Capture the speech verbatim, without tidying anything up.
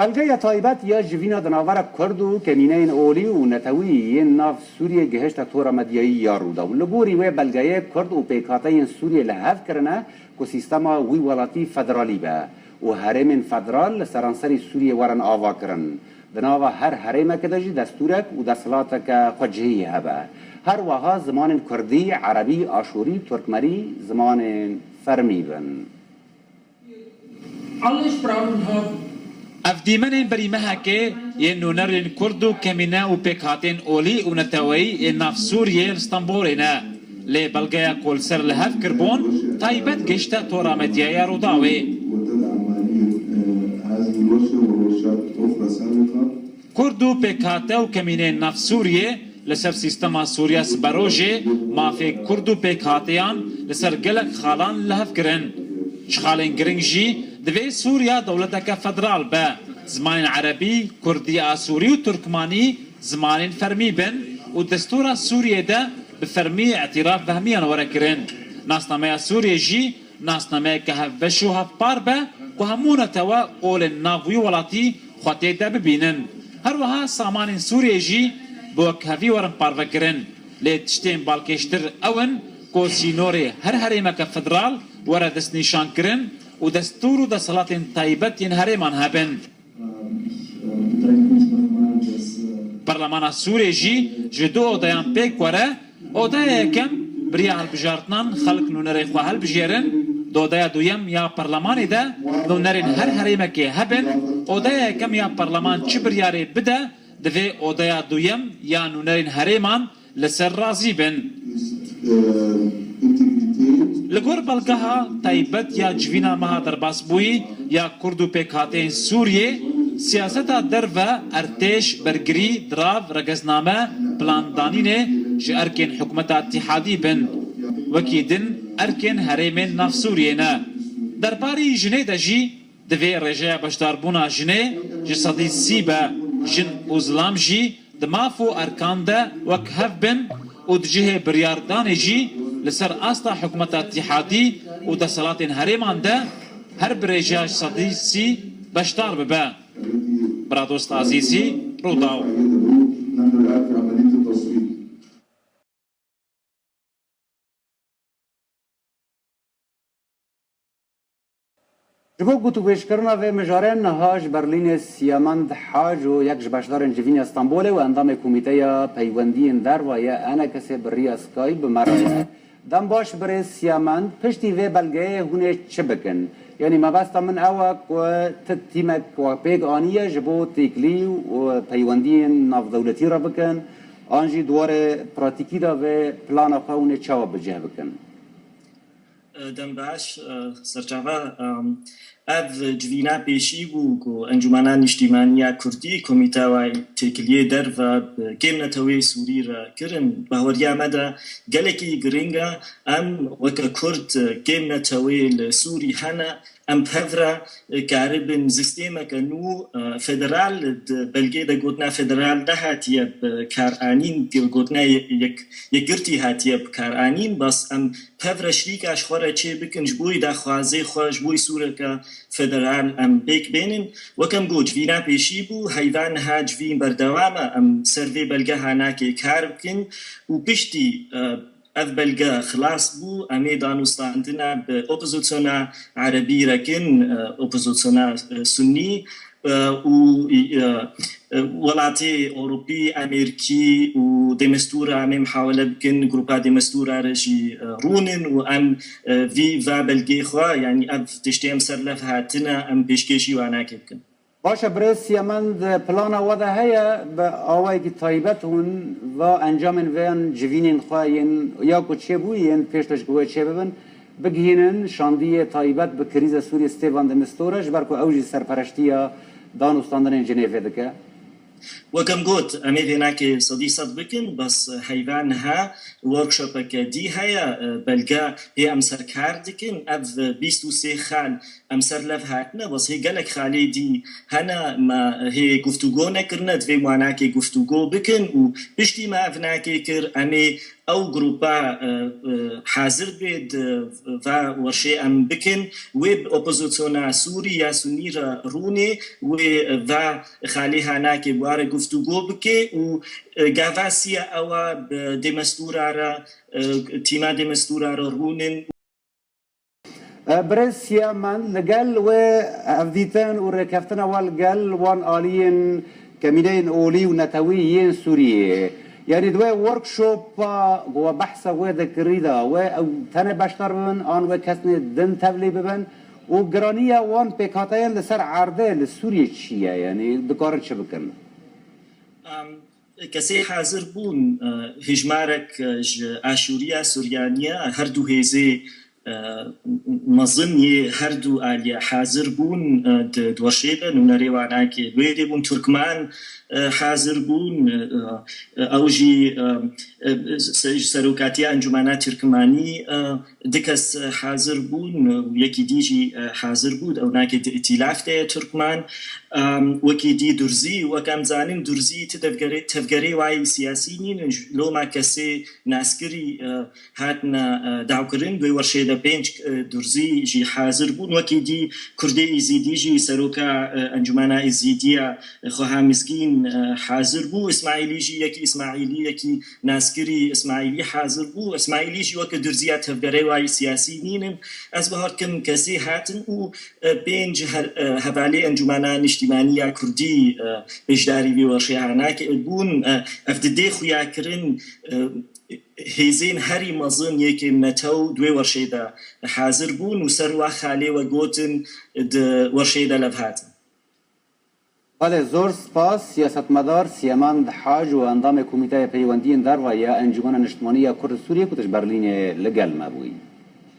Belgeya taybet ya civîna di navbera Kurd û kemîneyên olî û netewî yên nav Sûriyê gihişte tora medyayî ya Rûdaw. Li gorî wê belgeyê, Kurd û pêkhateyên Sûriyê li hev kirine ku sîstema wî welatî federalî be û herêmên federal li seranserî Sûriyê werin avakirin. Di nava her herêmekê de jî destûrek û desthilateke xwecihî hebe. Her wiha zimanên kurdî, erebî, aşûrî, turkmenî zimanên fermî bin. Alles Braunhab. Ev dîmenên berî mehekê yên nûnerên Kurd û kemîne û pêkhatên olî û neteweyî ên nav Sûriyê li Stenbolê ne. Lê belgeya ku li ser li hev kirbûn, taybet gihişte tora medyaya Rûdawê. وتدعم آلية، آه، هذه الورشة والورشات أخرى سابقة. Kurd û pêkhate û kemîneyên nav Sûriyê li ser sîstema Sûriya siberojê mafê Kurd û pêkhateyan li ser gelek xalan li hev kirin. Ji xalên giring jî divê Sûriya dewleteke federal be. Zimanên erebî, kurdî, asûrî û turkmanî zimanên fermî bin û destûra Sûriyê de bi fermî îtîraf bi hemiyan were kirin. Nasnameya Sûriyê jî nasnameyeke hevbeş û hevpar be ku hemû netewe olên nav wî welatî xwe tê de bibînin. Her wiha samanên Sûriyê jî bi wekhevî werin parvekirin. Lê tiştên balkêştir ew in ku sînorê her herêmeke federal were destnîşankirin û destûr û desthilatên taybet yên herêman hebin. Perlemana Sûrê jî ji du odeyan pêk were, odeya yekem bi riya hilbijartinan xelk nûnerê xwe hilbijêrin, di odeya duyem ya perlemanê de nûnerên her herêmekê hebin, odeya yekem ya perleman çi biryarê bide, divê odeya duyem ya nûnerên herêman li ser razî bin. Li gor belgeha taybet ya civîna meha derbasbûyî ya Kurd û pêkhateyên Sûriyê, siyaseta derve, ertêş, bergirî, dirav, regezname, plandanînê ji erkên hikûmeta îtîhadî bin, wekî din erkên herêmên nav Sûriyê ne. Derbarî jinê de jî, divê rêjeya beşdarbûna jinê ji sedî sî be. Jin û zilam jî di maf û erkan de wek hev bin û di cihê biryardanê jî li ser asta hikûmeta îtîhadî û desthilatên herêman de her bi rêjeya ji sedî sî beşdar bibe. Biradost Azîzî, Rûdaw. Ji bo gotûbêjkirina vê mijarê niha ji Berlînê Siyamend Haco, yek ji beşdarên civîna Stenbolê û endamê Komîteya Peywendiyên Derve yê ENKSê bi riya Skype bi me re ye. Dem baş birêz Siyamend, piştî vê belgeyê hûn ê çi bikin? Yanî mebesta min ew e ku ti tîmek we pêk aniye ji bo têkilî û peywendiyên navdewletî re bikin, an jî di warê pratîkî de vê plana xwe hûn ê çawa bi cih bikin? Dem baş, serçava, ev civîna pêşî bû ku Encûmena Nîştîmaniya Kurdî, Komîteya Têkiliyê Derve bi kêm neteweyê Sûrî re kirin. Bahweriya me de gelekî giring e. Em weke Kurd kêm neteweyê li Sûrî hene. Em bi hev re karibin sîstemeke nû, e, federal, di belgê de gotina federal nehatiye bi kar anîn, gotina yek-, yekgirtî hatiye bi kar anîn, bes em bi hev re şirîka ji xwe re çê bikin, ji bo daxwazê xwe, ji bo sûreke federal em pêk bênin. Wek em got, civîna pêşî bû, heyva niha civîn berdewam e, em ser vê belgeha nakê kar bikin û piştî, e, ev belge xilas bû, em ê danûstandina bi opozisyona erebî re kin, e, opozisyona, e, sunnî, e, û, e, e, welatê Ewropî, Amerîkî û demestûra em ê mihawele bikin, grupa demestûra re jî, e, rûnin û em, e, vî va belgê xwe, yanî ev tiştê em ser lev hatine, em pêşkêşî wanakê bikin. Baş e, birêz Siyamend, plana we de heye bi awayekî taybet hûn va encamên vêyan civînên xwe yên ya ku çêbûyî yên pêş de ji ku wê çêbibin, bigihînin şandiyê taybet bi krîza Sûriyê Stêvan de Mistura, ji ber ku ew jî serpereştiya danûstandinên Cinêvê dike? Wek em got, em ê vênakê sedî sed bikin, bes heyva niha workshopeke dî heye, belge pê em ser kar dikin. Ev bîst û sê xal em ser lev hatine, bes hê gelek xalê dî hene me hê guftûgo nekirine, divê me wanakê guftûgo bikin û piştî me ev nakê kir, em ê ew grupa, e, e, hazir bê di va werşê em bikin, wê bi opozisyona Sûrî ya Sunî re rûnê, wê va xalê hanakê bi wa re guftûgo bike û, e, gava sî ya ewa bi Demestûra re, e, tîma Demestûra re rûnin. E, Birêz Siyaman, li gel wê hevdîtin û rêkeftina we li gel wan aliyên kemîneyên olî û netewî yên Sûriyê, yanî di wê workshopa ku we behsa wê dikirî de, wê ew tenê beşdar bibin an wê kesnê din tevlî bibin û giraniya wan pêkhateyên li ser erdê li Sûriyê çi ye, yanî dikarin çi bikin? Em, kesê hazir bûn, e, hêjmarek, e, ji Aşûriya Suryaniya, her du hêzê, e, mezin yê her du aliye hazir bûn, e, di, di weşê de, nûnerê wanakê wê dê bûn, Turkman, e, hazir bûn, e, e, ew jî, e, e, se-, ji serokatiya Encûmena Tirkmanî, e, du kes, e, hazir bûn û yekî dî jî, e, hazir bû, ew nakê di îtîlaf de ye Turkman. Em, wekî dî Durzî, wek em zanin Durzî ti devgerê-, tevgerê wayî siyasî nînin, loma kesê naskirî, e, hatine, e, dawkirin, wê werşê de pênc, e, Durzî jî hazir bûn, wekî dî Kurdê Êzîdî jî seroka, e, Encûmena Êzîdiya, e, Xweha Mizgîn, e, hazir bû, Îsmaîlî jî yekî Îsmaîlî, yekî naskirî Îsmaîlî hazir bû. Îsmaîlî jî weke Durzî ya tevgerê wayî siyasî nînin. Ez bawer dikim kesê hatin û, e, pênc her-, e, hevalê Encûmena Niştîmanî ya Kurdî, e, beşdarî vê werşê hanakê bûn. E, ev di dê xuyakirin, e, hêzên herî mezin yê kêm netew di wê werşê de hazir bûn û ser wa xalê we gotin di werşê de lev hatin. Belê, zor spas, siyasetmedar Siyaman Hac û endamê Komîteya Peywendiyên Derve ya Encûmena Niştimanî ya Kurd li Sûriyê ku tu ji Berlînê li gel me bûyî.